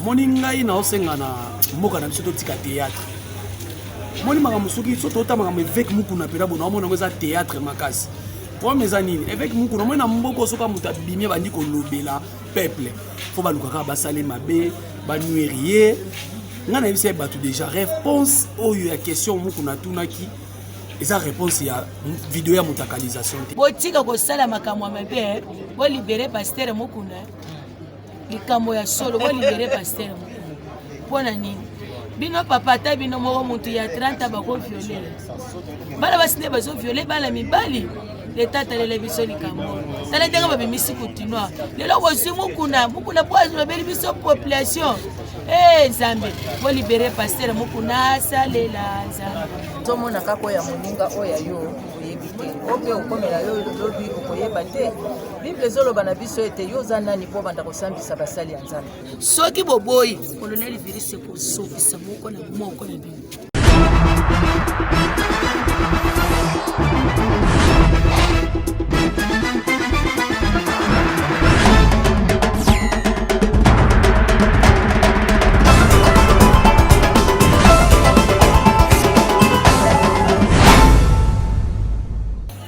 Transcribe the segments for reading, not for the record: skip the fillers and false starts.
Omoni ngai naosenga na mboka na biso totika théâtre. Omoni makambo soki so tota makambo évêque Mukuna mpena bona omona yango eza théâtre makasi. Problème eza nini? Évêque Mukuna omoni na mboka soki moto abimi abandi kolobela peuple, faut baluka kaka basale mabe, banuire ye. Ngai nayebisa ye bato déjà réponse oyo ya question Mukuna atunaki eza réponse ya video ya mutakalisation te. Botika kosala makambo ya mabe, bolibere pasteur Mukuna. Likambo ya solo, bolibere pasteur Mukuna. Mpo na nini? Bino papa ata bino moko mutu ya 30 bakoviole bana basi nde bazoviole bana mibali. Leta atalela biso likambo tala ndenge babimisi kutinoir lelo bozwi Mukuna. Mukuna mpo alobeli biso population. E Nzambe, bolibere pasteur Mukuna, asalela Nzambe. Ozomona kaka oyo ya moninga, oyo ya yo oyebi te, oyo mpe okomela yo lobi okoyeba te. Bible ezoloba na biso ete yo oza nani mpo obanda kosambisa basali ya Nzambe. Soki boboyi colonel virus ekosokisa moko na moko na bino.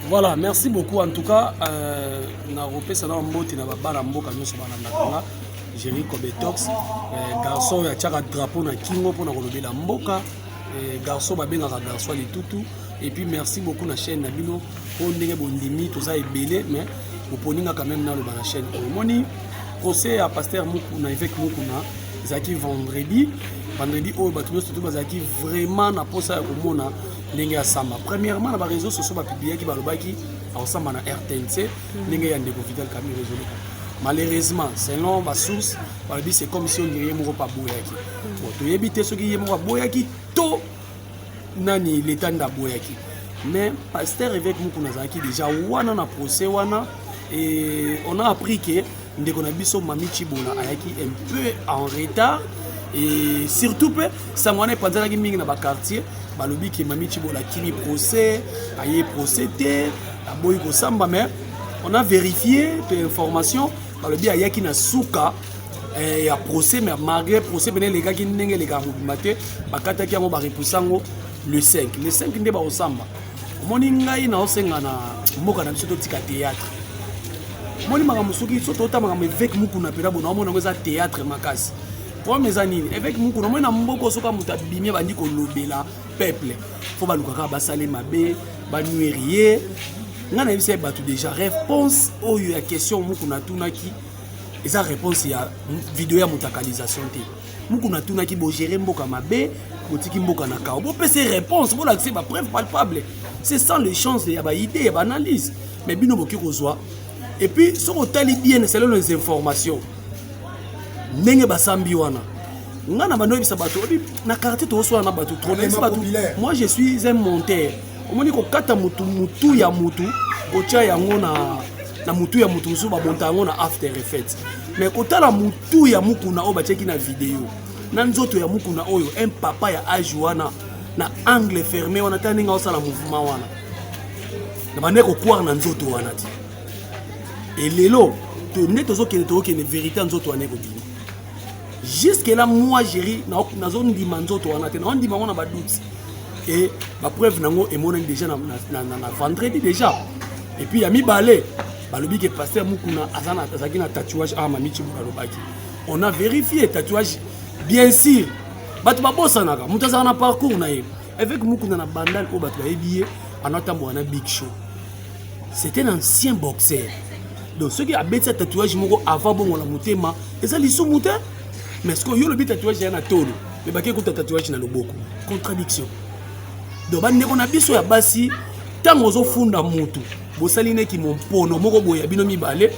Voilà, merci beaucoup. En tout cas, na repesa na mbote na babana mboka nyonso balandaka nga. Jerry Kobetox, garçon ya tiaka drapeau na kingo mpona kolobela mboka, garçon babengaka garçon litutu. Et puis merci beaucoup na chaîne na bino po ndenge bondimi toza ebele mais boponinga quand même naloba na chaîne oyo. Omoni procès ya pasteur Mukuna, évêque Mukuna ezalaki vendredi. Vendredi oyo bato nyonso to bazalaki vraiment na posa ya komona ndenge ya samba. Premièrement na ba réseaux sociaux bapubliaki, balobaki akosamba na RTNC ndenge ya ndeko Vital Kamerhe ezoleka. Malheureusement, selon ba source, balobi c'est comme si on dirait ye moko pa aboyaki. Bon, toyebi te soki ye moko aboyaki to nani l'état nde aboyaki. Mais pasteur évêque Mukuna azalaki déjà wana na procès wana, et on a appris que ndeko na biso Mami Tshibola ayaki un peu en retard. Et surtout pe sango wana epanzanaki mingi na ba quartier, balobi ke Mami Tshibola akimi procès, aye procès te, aboyi kosamba. Mais on a vérifié pe information, balobi ayaki na suka ya procès, mais malgré procès pene elekaki ndenge elekaka mobimba te, bakataki yango, barepousse yango le 5. Le 5 nde bakosamba. Omoni ngai naosenga na mboka na biso totika théâtre. Omoni makambo soki so tota makambo évêque Mukuna mpena bona omona yango eza théâtre makasi. Problème eza nini? Évêque Mukuna omoni na mboka soki moto abimi abandi kolobela peuple, faut baluka kaka basale mabe, banuire ye. Ngai nayebisa ye bato déjà réponse oyo ya question Mukuna atunaki eza réponse ya video ya mutakalisation te. Mukuna atunaki bogere mboka mabe, botiki mboka na kao, bopesa réponse, bolakisa ba preuve palpable. C'est sans les chances ya ba idée ya ba analyse, mais bino boki kozwa. Et puis soki otali bien selon les informations ndenge basambi wana, nga na bando oyebisa bato obi na quartier tozoswana na bato trop. Nayebisa bato, moi je suis un monteur. Omoni kokata mutu mutu ya mutu kotia yango na mutu ya mutu mosusu, bamonta yango na After Effects. Mais kotala mutu ya Mukuna oyo batiaki na video na nzoto ya Mukuna oyo, un papa ya age wana na angle fermé wana, tala ndenge aosala mouvement wana na bande kokware na nzoto wana ti elelo nde tozokende, tozokende vérité ya nzoto wana ekobima. Jusque là moi Jerry nazondima nzoto wana te, naondima yango na badoute et bapreuve nango emonani déjà na vendredi déjà. Et puis ya mibale, balobi ke pasteur Mukuna azalaki na tatouage. Ah, Mami Tshibola alobaki, on a vérifié tatouage. Bien sûr bato babosanaka, moto azalaka na parcours na ye. Évêque Mukuna na bandal oyo bato bayebi ye anatamboka na Big Show, c'était un ancien boxeur. Donc soki abeti tatouage moko avant bongola motema, eza lisumu te. Mais ce que yo lobi tatouage ya na tolo, mais bake kuta tatouage na loboko, contradiction. Donc bandeko na biso ya basi, ntango ozofunda mutu, bosali neki mompono moko boye ya bino mibale,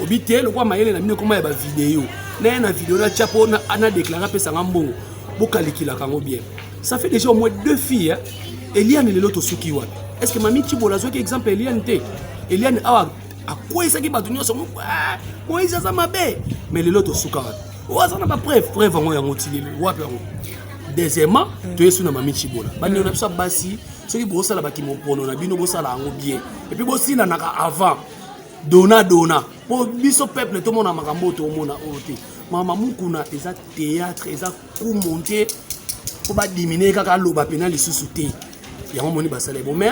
obi te lokwa mayele na bino ekoma ya bavideo na ye na video natya mpo na déclare apesanga mbongo, bokalikilaka yango bien. Ça fait déjà au moins deux filles, hein? Eliane lelo tosuki wapi? Est ce que Mami Tshibola azwaki exemple Eliane te? Eliane awa akweyisaki bato nyonso, Moïse aza mabe, mais lelo tosuka wapi? Oyo aza na bapreuve, preuve yango yango ti lelo wapi yango? Deuxièmement, toyesu na Mami Tshibola. Bandeko na biso ya basi, soki bosala bakimopono na bino, bosala yango bien et puis bosilanaka avant dona dona, mpo biso peuple tomona makambo oyo tomona oyo te. Mama Mukuna eza théâtre, eza coup monté mpo badimine kaka aloba mpena lisusu te. Yango moni basala bon, mais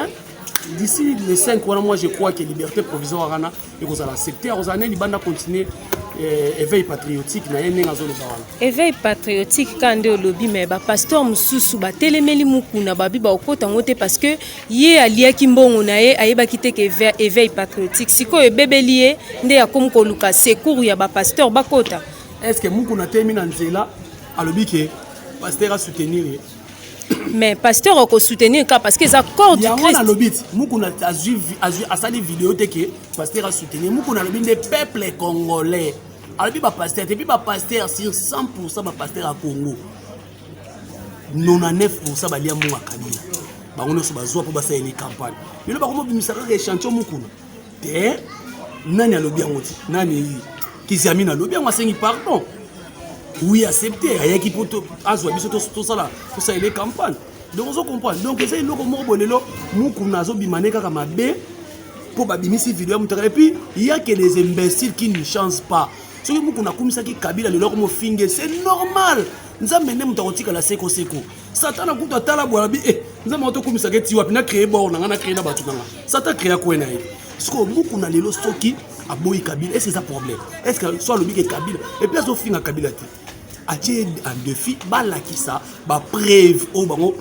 d'ici le 5 wana, moi je crois que liberté provisoire wana ekozala accepté, akozala ne libanda, continuer éveil patriotique na ye ndenge azoloba wana. Éveil patriotique kaka nde olobi, mais bapasteur mosusu batelemeli Mukuna, babi baokota yango te parce que ye aliaki mbongo na ye, ayebaki te ke éveil patriotique sikoyo ebebeli ye nde akomi koluka secours ya bapasteur bakota. Est ce que Mukuna atemi na nzela, alobi ke pasteur asoutenir ye? Mais pasteur akosoutenir kaka parce que eza corps du Yango Christ. Nalobi ti Mukuna azwi asali video te ke pasteur asoutenir Mukuna. Alobi nde peuple congolais, alobi bapasteur te. Puis bapasteur, sur 100 bapasteur ya Congo, 99 balia mbongo ya Kabila. Bango nyonso bazwa mpo basaleli campagne. Lelo bakomobimisa kaka échantillon Mukuna te. Nani alobi yango ti? Nani? Kiziamina alobi yango, asengi pardon, oui, accepté, ayaki mpo azwa biso tosala, tosalele campagne. Donc ozo comprendre, donc eza eloko moko boye. Lelo Mukuna azobima ne kaka mabe mpo babimisi video ya mutaka. Et puis il y a que des imbéciles qui ne changent pas. Soki Mukuna akumisaki Kabila, lelo akomofinge, c'est normal. Nzambe nde moto akotikala sekoseko. Satan akuta atala boye, abi e Nzambe ato okumisaka eti wapi? Na créé bord na nga, na créé na bato na nga. Satan créa kwe na ye. Sikoyo Mukuna lelo soki aboyi Kabila, est ce eza problème? Est ce que so alobi ke Kabila, et puis azofinga Kabila te, atie en défi, balakisa bapreuve oyo bango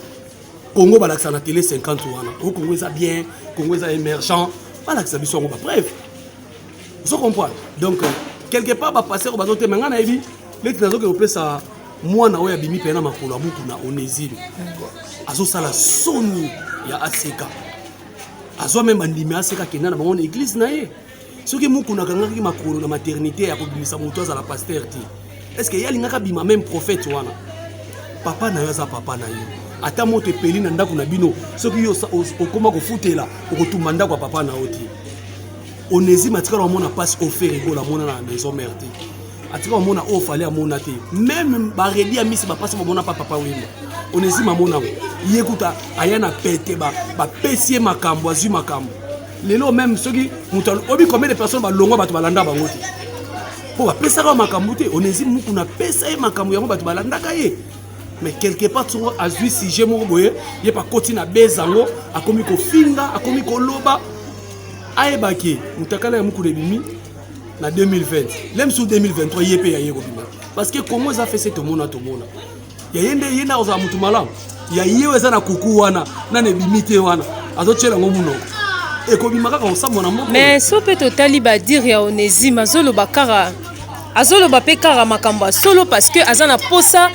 Congo balakisa na télé 50 wana, o Congo eza bien, Congo eza émergent, balakisa biso yango bapreuve. Ozo comprendre? Donc quelque part bapasteur bazotema. Ngai nayebi leti nazoki kopesa mwana oyo abimi mpe na makolo ya Mukuna. Onésime azosala soni ya aseka, azwa même bandimi aseka, akenda na bango na église na ye. Soki Mukuna akangaki makolo na maternité ya kobimisa moto azala pasteur te, est ce que ye alingaka bima même prophète wana? Papa na yo aza papa na yo. Ata moto epeli na ndako na bino, soki yo okóma kofutela, okotumba ndako ya papa na yo te. Onésime atikala omona mpasi oyo Ferre Gola amona na maison mère te, atikala omona oyo Fally amona te, même baredi ya misi bapasi bamona pa Papa Wemba. Onésime amona yango. Ye kuta aya na pete, bapesi ye makambo, azwi makambo. Lelo même soki moto obi, combien de personnes balongwa, bato balanda bango te mpo bapesaka makambo te. Onésime Mukuna apesa ye makambo yango, bato balandaka ye. Mais quelque part songo azwi sujet moko boye, ye pakoti na beza yango, akomi kofinga, akomi koloba. Ayebaki motakala ya Mukuna ebimi na 2020, le mosusu 2023 ye mpe ya ye kobima, parce que Congo eza fese. Tomona, tomona ya ye nde ye nde akozala motu malamu ya ye oyo eza na kuku wana nani ebimi te wana, azotiela yango munoko, ekobima kaka kosambwa na moko. Mais so mpe totali badire ya Onésime, azoloba kaka, azoloba mpe kaka makambo ya solo, parce que aza na posa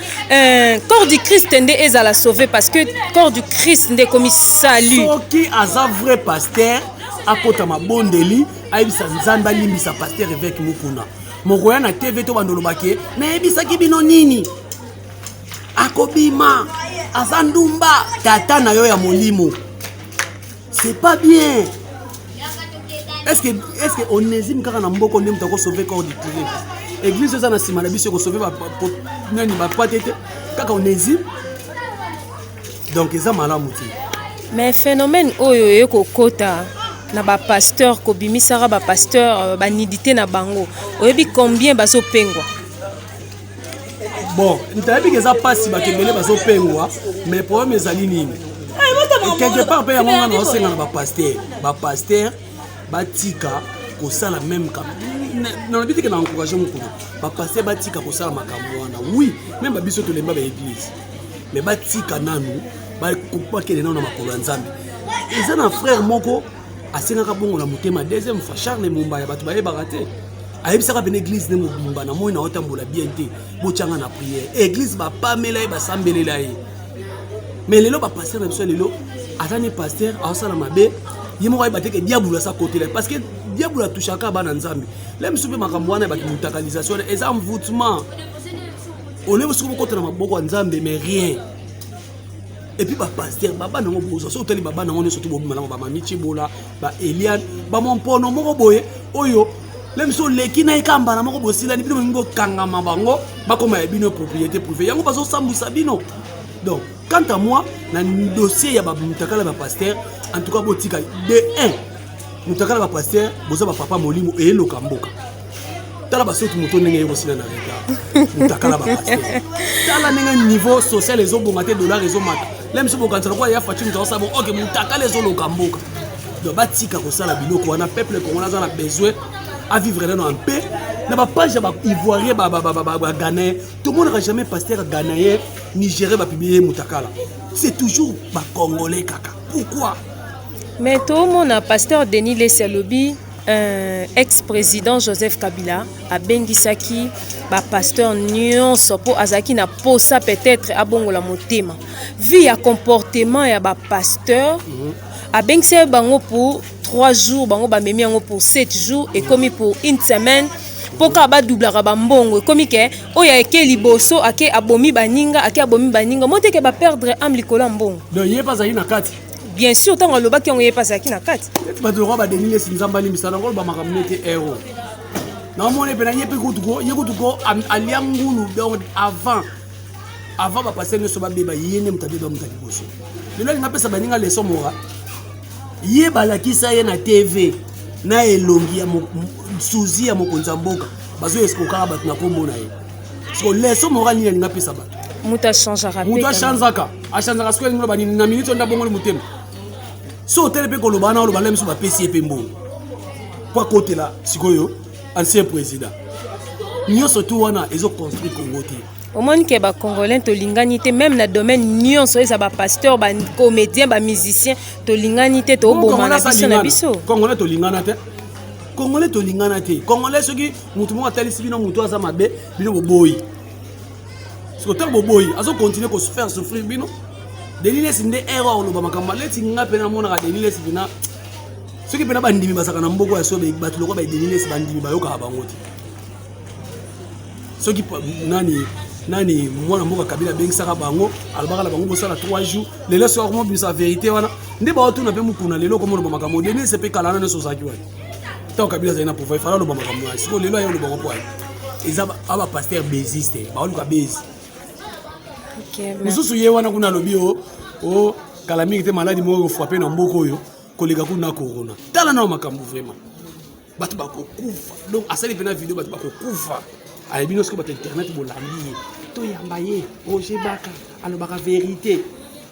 corps du Christ nde ezala sauvé, parce que corps du Christ nde ekomi salut. Soki aza vrai pasteur, akota mabondeli, ayebisa Nzambe alimbisa pasteur évêque Mukuna. Mokoya na TV to bando olobaki nayebisaki bino nini, akobima aza ndumba. Tata na yo ya molimo, c'est pas bien. Est ce que Onésime kaka na mboko nde moto akosauve corps du Christ? Église eza na nsima na biso ekosauve nani? Bapate te, kaka Onésime. Donc eza malamu te. Mais phénomène oyo eye kokota na bapasteur, kobimisaka bapasteur banudité na bango, oyebi combien bazopengwa? Bon, nayebi ke eza mpasi, bato ebele bazopengwa, mais problème ezali nini? Quelque part mpe yango nga naosenga na bapasteur, bapasteur batika kosala même. Nalobi teke na encourage mokolo, bapasteur batika kosala makambo wana. Oui, même babiso tolemba baéglise, mais batika nanu, bakende nanu na makolo ya Nzambe. Eza na frère moko asengaka bongo na motema deuxième fois, Charles Mombaya, bato bayebaka te. Ayebisaka pene église nde mobimba: na moi na otambola bien te, botyanga na prière. Église bapamela ye, basambelela ye. Mais lelo bapasteur na biso ya lelo, aza ne pasteur, aosala mabe, ye moko ayeba te ke diabolo asa kotela, parce que diabolo atouchaka bana Nzambe. Le mosusu mpe makambo wana ya bato, mutakalisation wana eza envoûtement. Olie soki bokota na maboko ya Nzambe, mais rien. Et puis bapasteur babana yango bozwa, soki otali babana yango nyonso to bobima nango, bamami Cibola, baeliane, bamompono moko boye oyo le miso oleki na ekambana moko, bosilani bino, bolingi bokangama bango, bakoma ya bino propriété privée, yango bazosambwisa bino. Donc quant à moi, na dossier ya bamutakala bapasteur, en tout cas botika de 1 mutakala bapasteur, boza bapapa molimo, eyeloka mboka. Tala basoki moto ndenge ye kosila na retard, mutakala bapasteur. Tala ndenge niveau social ezobonga te, dollar ezomata. Le miso bokanisa lokola ya Fatshi moto akosala bon. Ok, mutakala ezoloka mboka. Donc batika kosala biloko wana. Peuple congolais aza na besoin avivre nano en paix. Na bapage ya baivoirien, baghanéen, tomonaka jamais pasteur ghanéen, nigérien bapublie mutakala. C'est toujours bacongolais kaka. Pourquoi? Mais tomona pasteur Denis Lesi alobi ex-président Joseph Kabila abengisaki bapasteur nyonso mpo azalaki na posa peut-être abongola motema vie ya comportement ya bapasteur. Abengisaki bango pour 3 jours, bango bamemi yango pour 7 jours, ekomi pour une semaine, mpo kaka badoublaka bambongo. Ekomi ke oyo ake liboso, ake abomi baninga, ake abomi baninga mo teke baperdre âme likolo ya mbongo. Donc ye mpe azalaki na kati? Bien sûr, ntango alobaki yango, ye mpe azalaki na kati. Neti bato lokwa baDenis Lesi, Nzambe alimbisa nango, oloba makambo nete ero naomona mpena ye mpe kutuko, ye kutuko alia ngulu. Donc avant bapasteur nyonso babeba, ye nde moto abeba, moto ya liboso. Lelo alinga apesa baninga leçon morale. Ye balakisa ye na TV na elongi ya suzi ya mokonzi ya mboka, bazoescroquaka bato na nkombo na ye. Siko leçon morale nini alinga apesa bato? Moto achangeaka. Moto achangeaka, achangeaka. Sikoyo elingi loba nini? Na minute oyo ndabongoli motema so otele mpe koloba wana, oloba nde miso bapesi ye mpe mbongo po akotela sikoyo ancien président. Nyonso tu wana ezoconstruire Congo te. Omoni ke bacongolais tolingani te, même na domaine nyonso, eza bapasteur, bacomédien, bamusicien, tolingani te, toboma na biso na biso. Congolais tolingana te, congolais tolingana te. Congolais, soki motu moko atalisi bino motu aza mabe, bino boboyi. Soki ntango boboyi, azocontinue kofaire souffrir bino. Denis Lesi nde ere oloba makambo aleti. Nga mpe namonaka Denis Lesi mpena, soki mpena bandimi bazalaka na mboka ya so, bato lokola baDenis Lesi, bandimi bayokaka bango te. Soki nani nani, mwana mboka Kabila abengisaka bango, alobaka na bango bosala 3 jours. Lelo soki akomobimisa vérité wana nde baotuna mpe Mokuna. Lelo okomoloba makambo Denis mpe kala wana nyonso ozalaki wapi? Ntango Kabila azali na pouvoir, ifala aloba makambo wana. Sikoyo lelo aye olobango mpo aye eza bapasteur baisiste, baoluka base mosusu. Ye wana kuna alobi o kala mingi te maladi moko efrappe na mboka oyo koleka kuna corona. Tala nao makambo, vraiment bato bakokufa. Donc asali mpena video, bato bakokufa. Ayebi nyonso, bato internet bolandi ye, toyamba ye. Roger Baka alobaka vérité,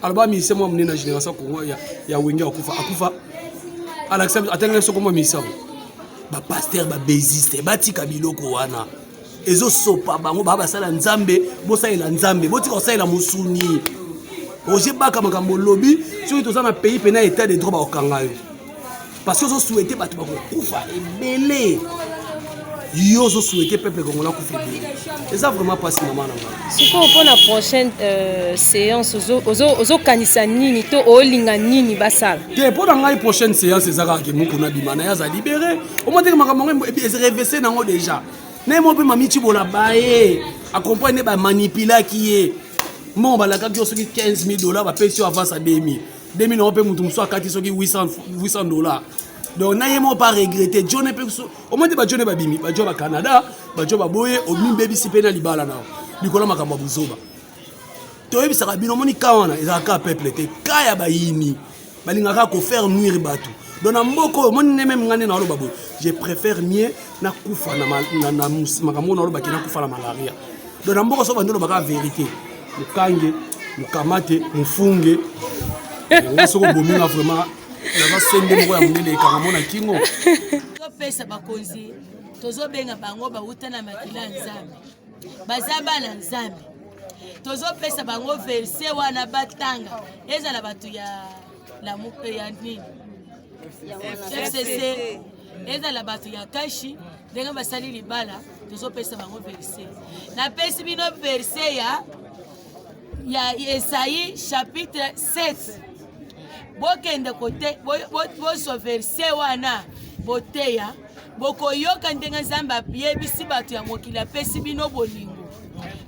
alobaka musicien mwa monene na génération Congo ya Wenge akufa, akufa. Alakisa, atangeli soko mwa musicien. Bapasteur babeziste batika biloko wana, ezosopa bango. Baa basala Nzambe, bosalela Nzambe, botika kosalela mosuni. Roger Baka, makambo olobi, soki toza na pays mpena état de droit, bakokanga yo, parce que ozosouhaite bato bakokufa ebele. Yo ozosouhaite peuple congolais akufa ebele. Eza vraiment mpasi, mama na ngai. Sikoyo mpona prochaine séance, ozokanisa nini to olinga nini basala? Te, mpo na ngai prochaine séance eza kaka ke Mokuna bima na ye, aza libéré. Omoi teke makambo yango erevese nango déjà na ye mo mpe mami Cibola baye acomprendre nde bamanipulaki ye. Mbongo balakaki yo soki 15 000 dollars, bapesi yo avance ya 2000, 2000 nango mpe motu mosusu akati soki 800 dollars. Donc na ye moko pa regrette. John mpe omoi te, baJohn babimi, bajo baCanada, bajo baboye, omibebisi mpe na libala nao likolo makambo ya buzoba. Toyebisaka bino, omoni ka wana ezalaka ka peuple te, ka ya bayini balingaka kofaire nuire bato. Donc na mboka oyo, omoni nde même nga nde naoloba boye, je préfère mieux nakufa na makambo oyo nalobaki, nakufa na malaria. Donc na mboka so bandi olobaka vérité, mokange mokamate mofunge nga. Soki obominga, vraiment naza sende moko ya monene ekanga mo na kingo. Topesa bakonzi, tozobenga bango bauta na makila ya Nzambe, baza bana Nzambe. Tozopesa bango verset wana batanga, ezala bato ya ya nini, FCC, ezala bato ya Kashi, ndenge basali libala. Tozopesa bango verset. Napesi bino verset ya Esaïe chapitre 7. Bokende kote, bozwa verset wana, boteya, bokoyoka ndenge Nzambe ayebisi bato ya mokili. Apesi bino bolingo,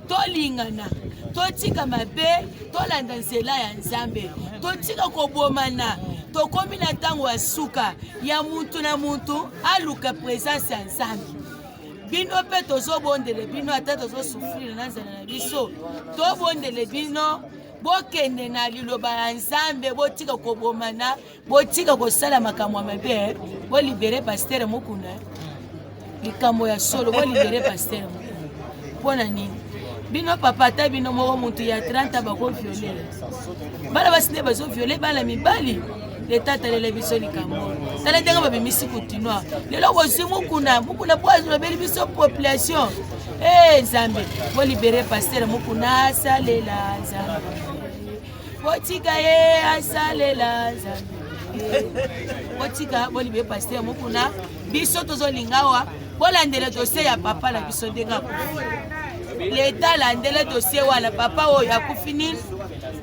tolingana, totika mabe, tolanda nzela ya Nzambe, totika kobomana. Tokomi na ntango ya suka ya mutu na mutu aluka présence ya Nzambe. Bino mpe tozobondele bino, ata tozosouffrir na nzala na biso, tobondele bino, bokende na liloba ya Nzambe, botika kobomana, botika kosala makambo ya mabe, bolibérer pasteur Mokuna. Likambo ya solo, bolibere pasteur Mukuna. Mpo na nini? Bino papa, ata bino moko mutu ya 30 bakoviole bana basi nde bazoviole bana mibali. Leta atalela biso likambo, tala ndenge babimisi kutinoir lelo bozwi Mukuna. Mukuna po alobeli biso population. E Nzambe, bolibere pasteur Mukuna, asalela Nzambe. Botika ye asalela Nzambe. Botika, bolibere pasteur Mukuna. Biso tozolinga awa bolandela dossier ya papa na biso ndenge akufi. Leta alandela dossier wana. Papa oyo akufi nini?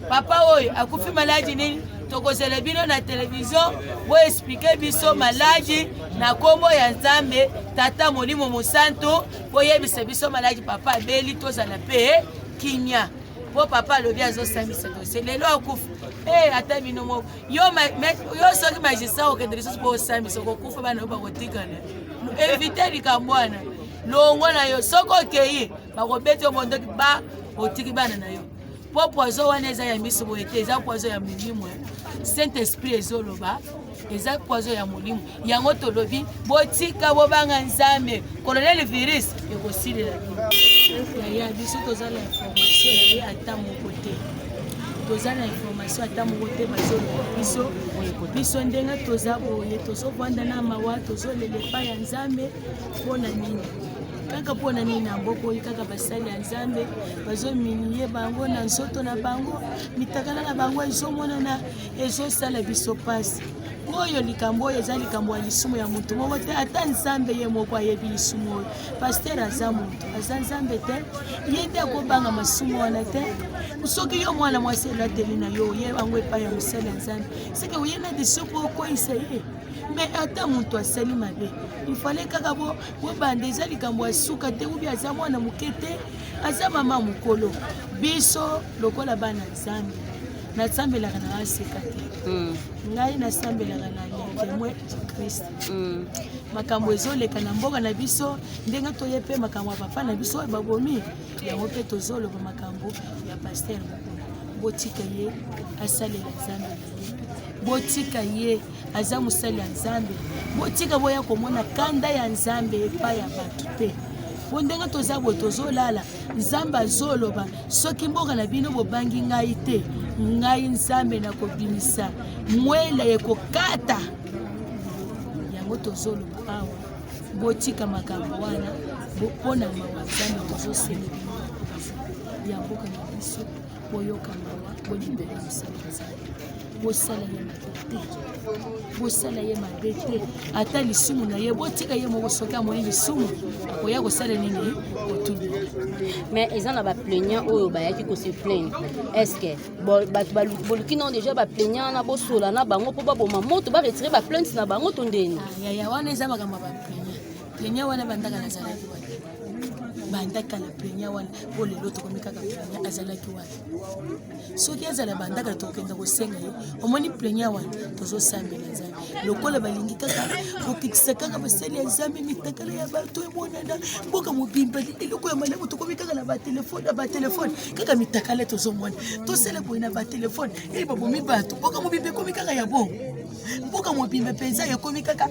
Papa oyo akufi maladie nini? Tokozela bino na televizio, boexpliquer biso maladie na nkombo ya Nzambe Tata, Molimo Mosantu. Boyebisa biso maladie papa abeli, tozala mpe kimia, mpo papa alobi azosambisa dossier. Lelo akufa. E ata bino moko, yo, yo soki magistrat okende lisusu mpo osambisa, okokufa, bana yo bakotikana. Évite likambo wana, longwa na yo. Soki okei, bakobeti yo mondoki, ba otiki bana na yo, mpo poison wana eza ya miso boye te, eza poison ya molimo. Saint Esprit ezoloba eza poison ya molimo. Yango tolobi botika, bobanga Nzambe. Colonel virus ekosilela bino. Yaya, biso toza na information na ye ata moko te. Toza na information ata moko te. Bazoloba biso, biso ndenge toza boye, tozovanda na mawa, tozolela epai ya Nzambe. Mpo na nini kaka, mpo na nini na mboka oyo kaka basali ya Nzambe bazominie bango na nzoto na bango, mitakala na bango ezomonana? Ezosala biso mpasi. Oyo likambo oyo eza likambo ya lisumu ya motu moko te. Ata Nzambe ye moko ayebi lisumu oyo. Pasteur aza motu, aza Nzambe te. Ye nde akobanga masumu wana te. Soki yo mwana mwasi elateli na yo, oye yango epai ya mosali ya Nzambe, seke oye na deso mpo okweyisa ye. Mais ata moto asali mabe, ifale kaka bobanda. Eza likambo ya suka te. Ubi aza mwana moke te, aza mama mokolo. Biso lokola bana Nzambe, nasambelaka na aseka te. Ngai nasambelaka na Les Témoins du Christ. Makambo ezoleka na mboka na biso, ndenge toye mpe makambo ya papa na biso oyo babomi, yango mpe tozoloba makambo ya pasteur Mokuna. Botika ye asalela Nzambe na ye. Botika ye, aza mosali ya Nzambe. Botika, boya komona kanda ya Nzambe epai ya bato te. Po ndenge toza boye, tozolala, Nzambe azoloba: soki mboka na bino bobangi ngai te, ngai Nzambe nakobimisa mwele ekokata yango. Tozoloba awa, botika makambo wana mpo na mawa Nzambe. Tozosenga bino, bakonzi ya mboka na biso, boyoka mawa, bolibela mosala Nzambe. Bosala ye mabe te, bosala ye mabe te. Ata lisumu na ye, botika ye moko. Soki amoni lisumu, akoya kosala nini? Kotubela. Mais eza na baplaignant oyo bayaki kose plaindre. Est ce que bato boluki nao déjà baplaignant wana, bosola na bango mpo baboma moto, baretire baplainte na bango to ndeni? Yaya, wana eza makambo ya baplaignant. Plaignant wana bandaka nazalaki wapi? Bandaka na plaignant wana, mpo lelo tokomi kaka plaignant. Azalaki wapi? Soki azala bandaka, tokokenda kosenga ye. Omoni, plaignant wana, tozosambela Nzambe. Lokola balingi kaka kokitisa kaka basali ya Nzambe, mitakala ya bato emonana mboka mobimba. Eloko ya malamu, tokomi kaka na batelefone, na batelefone kaka mitakala tozomona. Tosala boye na batelefone, e babomi bato, mboka mobimba ekomi kaka ya bongo. Mboka mobimba mpenza ekomi kaka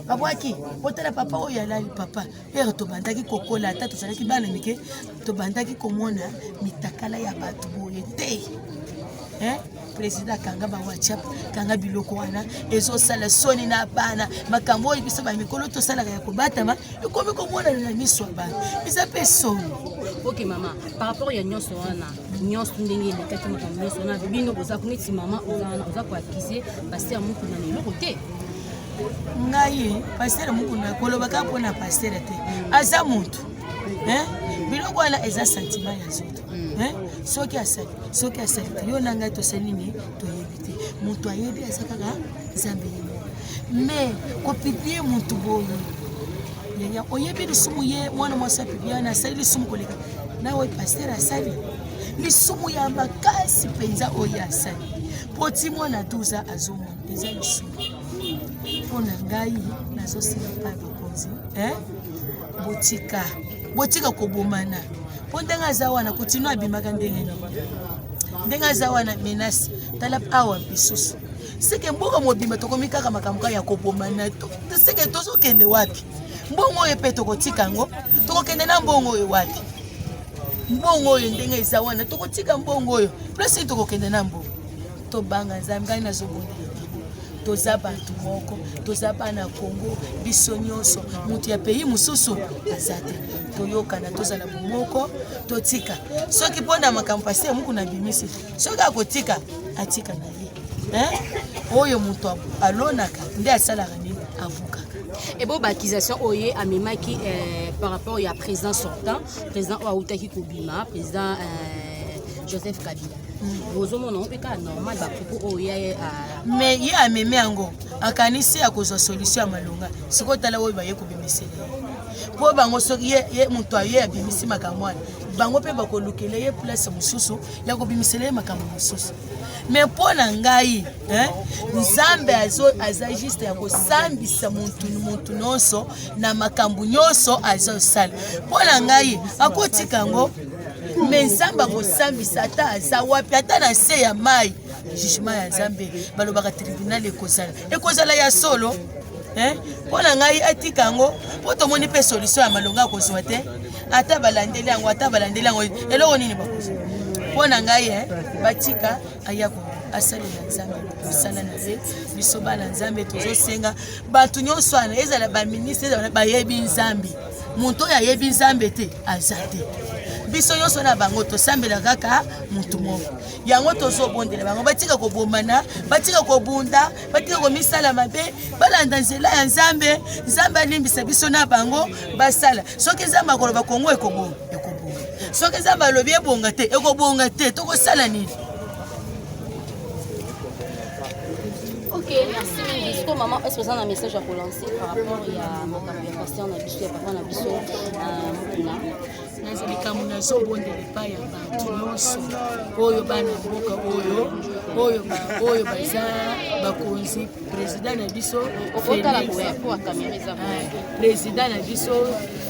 babwaki. Botala papa oyo alali. Papa ere tobandaki kokola, ata tozalaki bana mike, tobandaki komona mitakala ya bato boye te. Président akanga ba WhatsApp, kanga biloko wana, ezosala soni na bana. Makambo oyo biso bamikolo tosalaka ya kobatama, ekomi komonana na miso ya bana, eza mpe soni. Ok mama, par rapport ya nyonso wana, nyonso ndenge elekaki, makambo nyonso wana, bino boza neti mama oza wana, oza koaccuser pasteur Mokuna na eloko te? Ngai, pasteur Mokuna, koloba kaka mpona pasteur te, aza motu. Biloko wana eza sentiment ya nzoto. Soki asali, soki asali te, yo na ngai tosali nini? Toyebi te. Moto ayebi aza kaka Nzambe ye moko. Mais kopublier motu boye, yaya, oyebi lisumu ye mwana mwasi apublier wana asali lisumu koleka na oyo pasteur asali? Lisumu ya makasi mpenza oyo asali, po ti mwana 12 azomona, eza lisumu. Mpo na ngai, nazosenga pa bakonzi, botika, botika kobomana. Mpo ndenge aza wana, kutino abimaka ndenge nini? Ndenge aza wana, menace. Tala awa lisusu, seke mboka mobimba tokomi kaka makambo kaka ya kobomana. Seke tozokende wapi? Mbongo oyo mpe tokotika yango, tokokende na mbongo oyo wapi? Mbongo oyo ndenge eza wana, tokotika mbongo oyo place nini tokokende na mbongo? Tobanga Nzambe. Ngai nazobondela bango, toza bato moko, toza bana Kongo, biso nyonso, moto ya pays mosusu aza te. Toyokana, tozala bomoko, totika soki mpo na makambo pasteur Mukuna abimisi, soki akotika atika na ye, eh? Oyo moto alonaka nde asalaka nini, avukaka. Ebo baaccusation oyo ye amemaki par rapport ya président sortant, président oyo autaki kobima, président Joseph Kabila, ozomona ngo mpe kaka normal, bapropos oyo ye? Mais ye amemi yango, akanisi akozwa solution ya malonga. Sikoyo tala oyo baye kobimisela ye, mpo bango soki ye moto aye abimisi makambo wana, bango mpe bakolukela ye place mosusu ya kobimisela ye makambo mosusu. Mais mpo na ngai, Nzambe aza juste ya kosambisa muntu muntu nyonso na makambo nyonso azosala. Mpo na ngai, akotika yango, mais Nzambe akosambisa, ata aza wapi, ata na se ya mai. Jugement ya Nzambe, balobaka tribunal ekozala, ekozala ya solo. Mpo na ngai, atika yango, mpo tomoni mpe solution ya malonga akozwa te. Ata balandeli yango, ata balandeli yango, eloko nini bakozwa? Mpo na ngai, batika aya asalela Nzambe mosala na ye. Biso bana Nzambe tozosenga bato nyonso wana, ezala baministre, ezala bayebi Nzambe, moto oyo ayebi Nzambe te aza te. Biso nyonso na bango tosambela kaka motu moko. Yango tozobondela bango, batika kobomana, batika kobunda, batika komisala mabe, balanda nzela ya Nzambe. Nzambe alimbisa biso na bango, basala. Soki Nzambe akoloba Kongo ekobonga, ekobonga. Soki Nzambe alobi ebonga te, ekobonga te. Tokosala nini? Ok, merci mingi. Siko mama, est ce que oza na message ya kolancer par rapport ya makambo ya pasteur na biso, ya papa na biso Mukuna? Naza likambo nazobondela epai ya bato nyonso oyo bana mboka, oyo baza bakonzi, président na biso, président na biso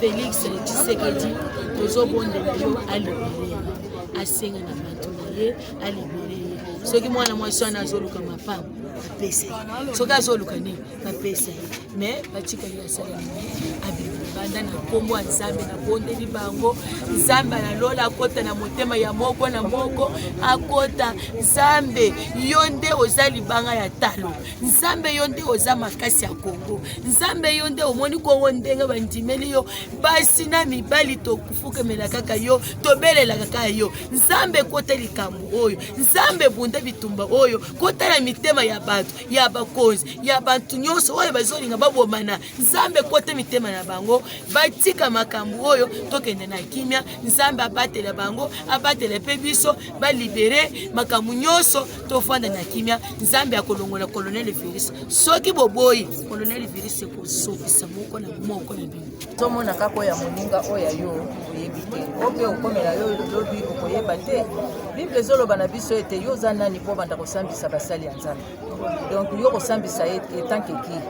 Félix Tshisekedi, tozobondela yo alibérer, asenga na bato na ye alibérer ye. Soki mwana mwasi wana azoluka mapango, bapesa ye. Soki azoluka nini, bapesa ye. Mais batikali asala nini? Abima libanda na nkombo ya Nzambe. Nabondeli bango, Nzambe na lola akota na motema ya moko na moko, akota. Nzambe, yo nde oza libanga ya talo. Nzambe, yo nde oza makasi ya Kongo. Nzambe, yo nde omoni Kongo ndenge bandimeli yo. Basi na mibali tofukemela kaka yo, tobelela kaka yo. Nzambe, kota likambo oyo. Nzambe, bunda bitumba oyo. Kota na mitema ya bato, ya bakonzi, ya bato nyonso oyo bazolinga babomana. Nzambe, kota mitema na bango, batika makambo oyo, tokende na kimia. Nzambe abatela bango, abatela mpe biso, balibérer makambo nyonso, tofanda na kimia. Nzambe akolongola colonel virus. Soki boboyi colonel virus, ekosokisa moko na moko na bino. Tozomona kaka oyo ya moninga, oyo ya yo oyebi te. Oyo mpe okomela yo lobi, okoyeba te. Bible ezoloba na biso ete yo oza nani mpo obanda kosambisa basali ya Nzambe? Donc yo kosambisa ye etanke ki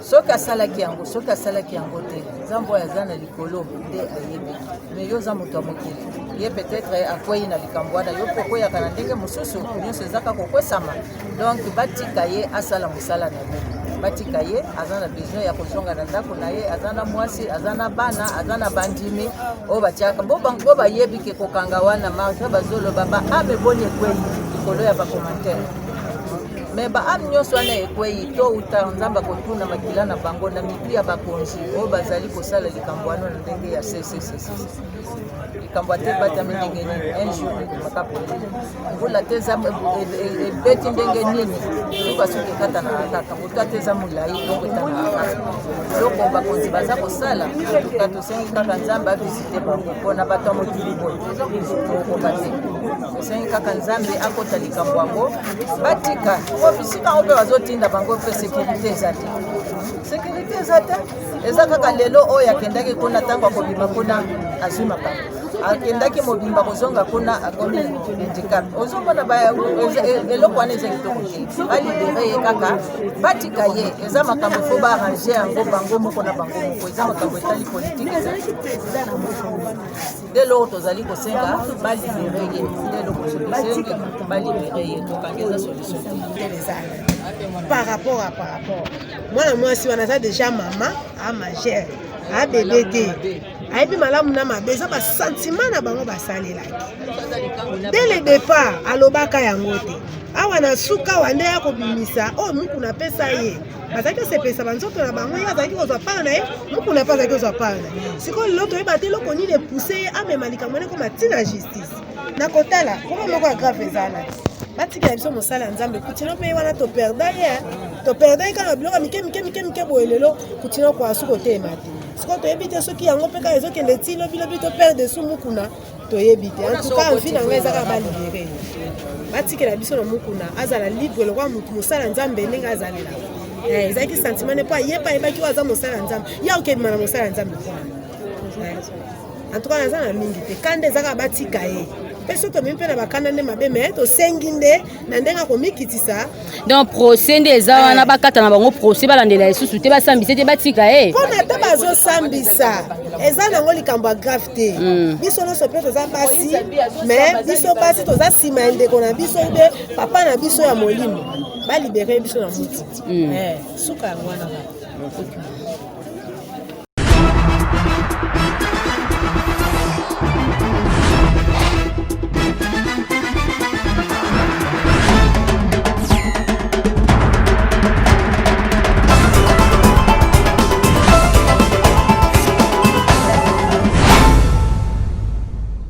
soki asalaki yango, soki asalaki yango te, Nzambe oyo aza na likolo nde ayebi. Mais yo oza moto ya mokili. Ye peut-être akwei na likambo wana, yo mpe okweyaka na ndenge mosusu. Nyonso eza kaka kokwesama. Donc batika ye asala mosala na ye, batika ye. Aza na besoin ya kozonga na ndako na ye, aza na mwasi, aza na bana, aza na bandimi oyo batiaka bo bango bayebi ke kokanga wana. Malgré bazoloba baâme eboni ekwei likolo ya bacommentaire, mais baâme nyonso wana ekwei, tôt ou tard Nzambe akotuna makila na bango na mitu ya bakonzi oyo bazali kosala likambo wana na ndenge ya cccc. Likambo ate ebatami ndenge nini, un jour ebimaka polele. Mbula te eza ebeti ndenge nini, sukasuka ekatanaka kaka. Moto ate eza molai, donc etanaka kaka. Eloko bakonzi baza kosala tuka, tosengi kaka Nzambe avisite bango, mpona bato ya mokili boye tokokoka te. Tosengi kaka Nzambe akota likambo yango, batika po bisika yango mpe bazotinda bango mpe sécurité eza te, sécurité eza te. Eza kaka lelo oyo akendaki kuna, ntango akobima kuna azwi makambo, akendaki mobimba, kozonga kuna akomi handicap. Ozomona eloko wana eza kitoko te. Balibérer ye kaka, batika ye. Eza makambo faut baarranger yango bango moko na bango moko. Eza makambo etali politike, eza nde eloko tozali kosenga, balibérer ye. Nde eloko tosengi, balibérer ye. Tokanga eza solution te. Par rapport à par rapport mwana mwasi wana aza déjà mama a majeure. Abebe te, ayebi malamu na mabe. Eza basentiment na bango basalelaki dès le départ. Alobaka yango te. Awa na suka awa nde ya kobimisa oyo Mukuna apesa ye. Bazalaki kosepelisa banzoto na bango. Ye azalaki kozwa part na ye, Mukuna mpe azalaki kozwa part na ye. Sikoyo lelo toyeba te eloko nini epousse ye amema likambo wana ekoma ntina justice. Na kotala problème moko ya grave ezala, batikela biso mosala ya Nzambe. Kutino mpe ye wana toperda ye, toperda ye kaka biloko mike mike mike mike boye. Lelo Kutino kwa suki oteyema te. Sikoyo toyebi te soki yango mpe kaka ezokende ti lobilobi toperdre su Mukuna, toyebi te. En tout cas, envie na ngai eza kaka balibérer ye, batikela biso na Mukuna, azala libre lokola motu mosala Nzambe ndenge azalela. Ezalaki sentiment ne mpo ayepa, ayebaki oyo aza mosala ya Nzambe, ye okebima na mosala ya Nzambe. En tout cas, naza na mingi te. Kanda eza kaka batika ye mpe soki tomemi mpe na bakanda nde mabe, me tosengi nde na ndenge akomikitisa. Donc procès nde eza wana, bakata na bango procès, balandela lisusu te, basambisa te, batika ye. Mpona ata bazosambisa, eza nango likambo ya grave te. Biso nyonso mpe toza basi, me biso basi toza nsima ya ndeko na biso mpe papa na biso ya molimo. Balibérer biso na mutu. Suka yango wana kaka.